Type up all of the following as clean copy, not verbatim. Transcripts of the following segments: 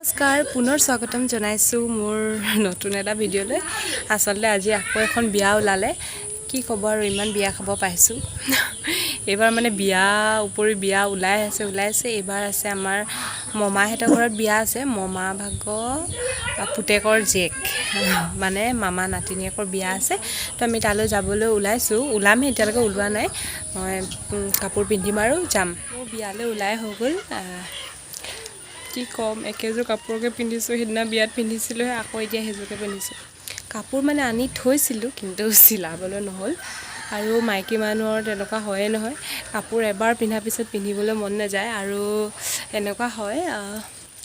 নমস্কাৰ, পুনৰ স্বাগতম জনাইছোঁ মোৰ নতুন এটা ভিডিঅ'লৈ। আচলতে আজি আকৌ এখন বিয়া ওলালে। কি ক'ব আৰু, ইমান বিয়া খাব পাইছোঁ এইবাৰ। মানে বিয়া উপৰি বিয়া ওলাই আছে, ওলাই আছে। এইবাৰ আছে আমাৰ মমাহঁতৰ ঘৰত বিয়া আছে। মমা ভাগ পুতেকৰ জীয়েক, মানে মামা নাতিনীয়েকৰ বিয়া আছে। তো আমি তালৈ যাবলৈ ওলাইছোঁ, ওলামহে, এতিয়ালৈকে ওলোৱা নাই। মই কাপোৰ পিন্ধিম আৰু যাম। মোৰ বিয়ালৈ ওলাই হৈ গ'ল। কি ক'ম, একেযোৰ কাপোৰকে পিন্ধিছোঁ। সেইদিনা বিয়াত পিন্ধিছিলোঁহে, আকৌ এতিয়া সেইযোৰকে পিন্ধিছোঁ। কাপোৰ মানে আনি থৈছিলোঁ, কিন্তু চিলাবলৈ নহ'ল। আৰু মাইকী মানুহৰ তেনেকুৱা হয়েই নহয়, কাপোৰ এবাৰ পিন্ধাৰ পিছত পিন্ধিবলৈ মন নাযায়। আৰু এনেকুৱা হয়,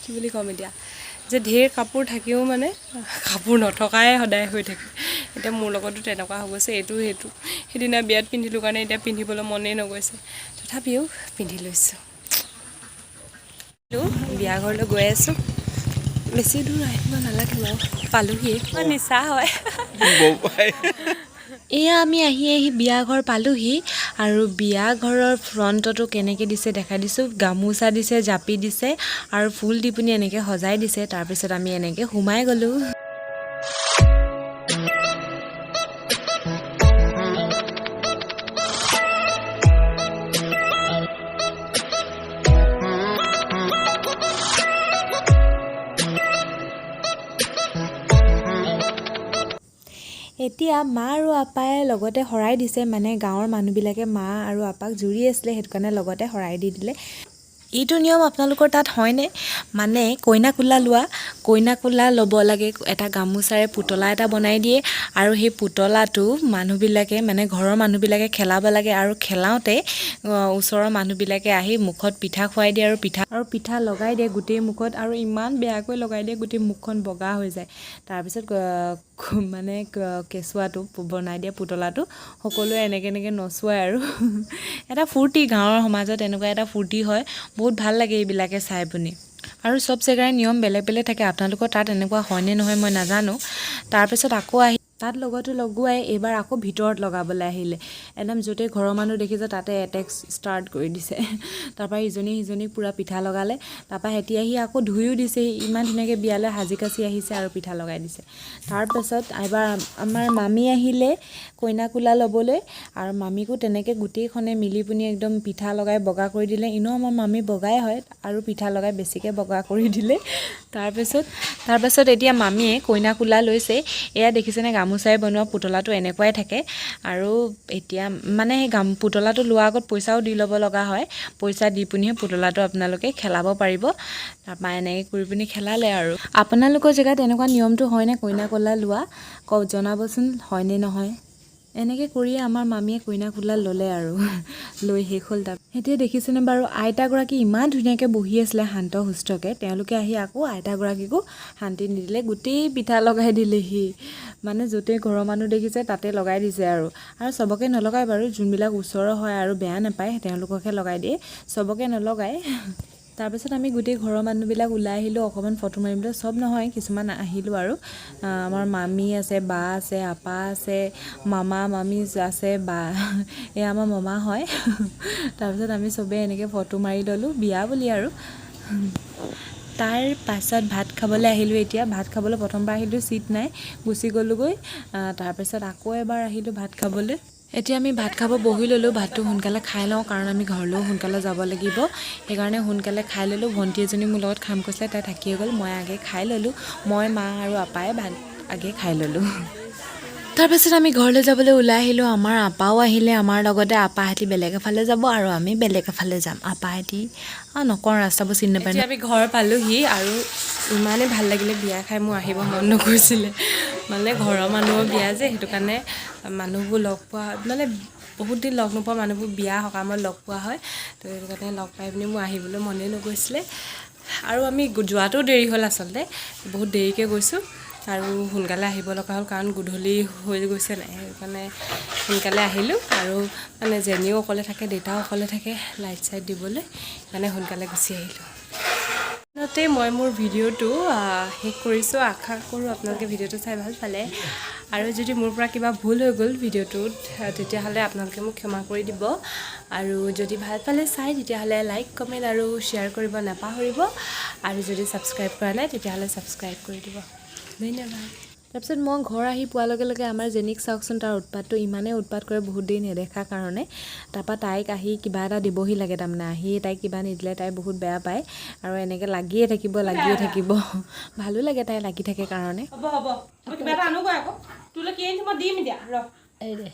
কি বুলি ক'ম এতিয়া যে ঢেৰ কাপোৰ থাকিও মানে কাপোৰ নথকাই সদায় হৈ থাকে। এতিয়া মোৰ লগতো তেনেকুৱা হৈ গৈছে। এইটো সেইটো সেইদিনা বিয়াত পিন্ধিলোঁ কাৰণে এতিয়া পিন্ধিবলৈ মনেই নগৈছে, তথাপিও পিন্ধি লৈছোঁ। বিয়া ঘৰলৈ গৈ আছোঁ। বেছি দূৰ আহিব নালাগে বাৰু, পালোহিয়ে। নিচা হয়। এয়া আমি আহি আহি বিয়া ঘৰ পালোহি আৰু বিয়া ঘৰৰ ফ্ৰণ্টতো কেনেকৈ দিছে দেখাই দিছোঁ। গামোচা দিছে, জাপি দিছে আৰু ফুল দি পিনি এনেকৈ সজাই দিছে। তাৰপিছত আমি এনেকৈ সোমাই গ'লোঁ। এতিয়া মা আৰু আপাই লগতে শৰাই দিছে। মানে গাঁৱৰ মানুহবিলাকে মা আৰু আপাক জুৰি আছিলে, সেইটো কাৰণে লগতে শৰাই দি দিলে। এইটো নিয়ম আপোনালোকৰ তাত হয়নে? মানে কইনা কোলা লোৱা, কইনা কোলা ল'ব লাগে, এটা গামোচাৰে পুতলা এটা বনাই দিয়ে আৰু সেই পুতলাটো মানুহবিলাকে, মানে ঘৰৰ মানুহবিলাকে খেলাব লাগে। আৰু খেলাওঁতে ওচৰৰ মানুহবিলাকে আহি মুখত পিঠা খুৱাই দিয়ে আৰু পিঠা লগাই দিয়ে গোটেই মুখত আৰু ইমান বেয়াকৈ লগাই দিয়ে, গোটেই মুখখন বগা হৈ যায়। তাৰপিছত মানে কেঁচুৱাটো বনাই দিয়ে, পুতলাটো সকলোৱে এনেকৈ এনেকৈ নচুৱায় আৰু এটা ফূৰ্তি, গাঁৱৰ সমাজত এনেকুৱা এটা ফূৰ্তি হয়। বহুত ভাল লাগে এইবিলাকে চাই পিনি। আৰু চব জেগাৰে নিয়ম বেলেগ বেলেগ থাকে। আপোনালোকৰ তাত এনেকুৱা হয়নে নহয় মই নাজানো। তাৰপিছত আকৌ আহি তাত লগতো লগোৱাই এইবাৰ আকৌ ভিতৰত লগাবলৈ আহিলে। একদম য'তেই ঘৰৰ মানুহ দেখিছে, তাতে এটেক ষ্টাৰ্ট কৰি দিছে। তাৰপৰা ইজনী সিজনীক পূৰা পিঠা লগালে। তাৰপৰা সিহঁতি আহি আকৌ ধুইও দিছেহি। ইমান ধুনীয়াকৈ বিয়ালৈ সাজি কাচি আহিছে আৰু পিঠা লগাই দিছে। তাৰপাছত এবাৰ আমাৰ মামী আহিলে কইনা কোলা ল'বলৈ আৰু মামীকো তেনেকৈ গোটেইখনে মিলি পিনি একদম পিঠা লগাই বগা কৰি দিলে। এনেও আমাৰ মামী বগাই হয়, আৰু পিঠা লগাই বেছিকৈ বগা কৰি দিলে। তাৰপাছত এতিয়া মামীয়ে কইনা কোলা লৈছে। এয়া দেখিছেনে, গামোচাই বনোৱা পুতলাটো এনেকুৱাই থাকে। আৰু এতিয়া মানে সেই পুতলাটো লোৱাৰ আগত পইচাও দি ল'ব লগা হয়। পইচা দি পিনিহে পুতলাটো আপোনালোকে খেলাব পাৰিব। তাৰপৰা এনেকৈ কৰি পিনি খেলালে। আৰু আপোনালোকৰ জেগাত এনেকুৱা নিয়মটো হয়নে, কইনা কোলা লোৱা? জনাবচোন হয়নে নহয়। এনেকৈ কৰিয়ে আমাৰ মামীয়ে কইনা কোলা ল'লে আৰু লৈ শেষ হ'ল। তাৰ এতিয়া দেখিছেনে বাৰু, আইতাগৰাকী ইমান ধুনীয়াকৈ বহি আছিলে শান্ত সুস্থকৈ, তেওঁলোকে আহি আকৌ আইতাগৰাকীকো শান্তি নিদিলে, গোটেই পিঠা লগাই দিলেহি। মানে য'তেই ঘৰৰ মানুহ দেখিছে, তাতে লগাই দিছে। আৰু চবকে নলগায় বাৰু, যোনবিলাক ওচৰৰ হয় আৰু বেয়া নাপায়, তেওঁলোককহে লগাই দিয়ে, চবকে নলগায়। তাৰপিছত আমি গোটেই ঘৰৰ মানুহবিলাক ওলাই আহিলোঁ অকণমান ফটো মাৰিবলৈ। চব নহয়, কিছুমান আহিলোঁ। আৰু আমাৰ মামী আছে, বা আছে, আপা আছে, মামা মামী আছে, বা, এয়া আমাৰ মামা হয়। তাৰপিছত আমি চবেই এনেকৈ ফটো মাৰি ল'লোঁ বিয়া বুলি। আৰু তাৰ পাছত ভাত খাবলৈ আহিলোঁ। এতিয়া ভাত খাবলৈ প্ৰথমবাৰ আহিলোঁ, চিট নাই, গুচি গ'লোগৈ। তাৰপিছত আকৌ এবাৰ আহিলোঁ ভাত খাবলৈ। এতিয়া আমি ভাত খাব বহি ল'লোঁ। ভাতটো সোনকালে খাই লওঁ, কাৰণ আমি ঘৰলৈও সোনকালে যাব লাগিব। সেইকাৰণে সোনকালে খাই ল'লোঁ। ভণ্টি এজনী মোৰ লগত খাম কৈছিলে, তাই থাকিয়ে গ'ল। মই আগে খাই ল'লোঁ। মই, মা আৰু আপাই ভাত আগে খাই ল'লোঁ। তাৰপাছত আমি ঘৰলৈ যাবলৈ ওলাই আহিলোঁ। আমাৰ আপাও আহিলে আমাৰ লগতে। আপাহঁতি বেলেগ এফালে যাব আৰু আমি বেলেগ এফালে যাম। আপাহঁতি নকওঁ, ৰাস্তাবোৰ চিনি নাপায়। এতিয়া আমি ঘৰ পালোহি আৰু ইমানেই ভাল লাগিলে বিয়া খাই, মোৰ আহিব মন নগৈছিলে। মানে ঘৰৰ মানুহৰ বিয়া যে, সেইটো কাৰণে মানুহবোৰ লগ পোৱা, মানে বহুত দিন লগ নোপোৱা মানুহবোৰ বিয়া সকামত লগ পোৱা হয়। তো সেইটো কাৰণে লগ পাই পিনি মোৰ আহিবলৈ মনেই নগৈছিলে। আৰু আমি যোৱাটোও দেৰি হ'ল আচলতে, বহুত দেৰিকৈ গৈছোঁ আৰু সোনকালে আহিব লগা হ'ল, কাৰণ গধূলি হৈ গৈছে নাই, সেইকাৰণে সোনকালে আহিলোঁ। আৰু মানে জেনীও অকলে থাকে, দেউতাও অকলে থাকে লাইট চাইট দিবলৈ, সেইকাৰণে সোনকালে গুচি আহিলোঁ। ইমানতে মই মোৰ ভিডিঅ'টো শেষ কৰিছোঁ। আশা কৰোঁ আপোনালোকে ভিডিঅ'টো চাই ভাল পালে আৰু যদি মোৰ পৰা কিবা ভুল হৈ গ'ল ভিডিঅ'টোত, তেতিয়াহ'লে আপোনালোকে মোক ক্ষমা কৰি দিব। আৰু যদি ভাল পালে চাই, তেতিয়াহ'লে লাইক, কমেণ্ট আৰু শ্বেয়াৰ কৰিব নাপাহৰিব। আৰু যদি ছাবস্ক্ৰাইব কৰা নাই, তেতিয়াহ'লে ছাবস্ক্ৰাইব কৰি দিব। ধন্যবাদ। তাৰপিছত মই ঘৰ আহি পোৱাৰ লগে লগে আমাৰ জেনিক চাওকচোন, তাৰ উৎপাতটো। ইমানেই উৎপাত কৰে বহুত দেৰি নেদেখা কাৰণে। তাৰপৰা তাইক আহি কিবা এটা দিবহি লাগে। তাৰমানে আহি তাইক কিবা নিদিলে তাই বহুত বেয়া পায় আৰু এনেকৈ লাগিয়ে থাকিব, লাগিয়ে থাকিব। ভালো লাগে তাই লাগি থাকে কাৰণে। হ'ব হ'ব, মই কিবা এটা আনোগৈ আকৌ। তোলৈ কি আনিছোঁ মই দিম এতিয়া, ৰ। এই দে।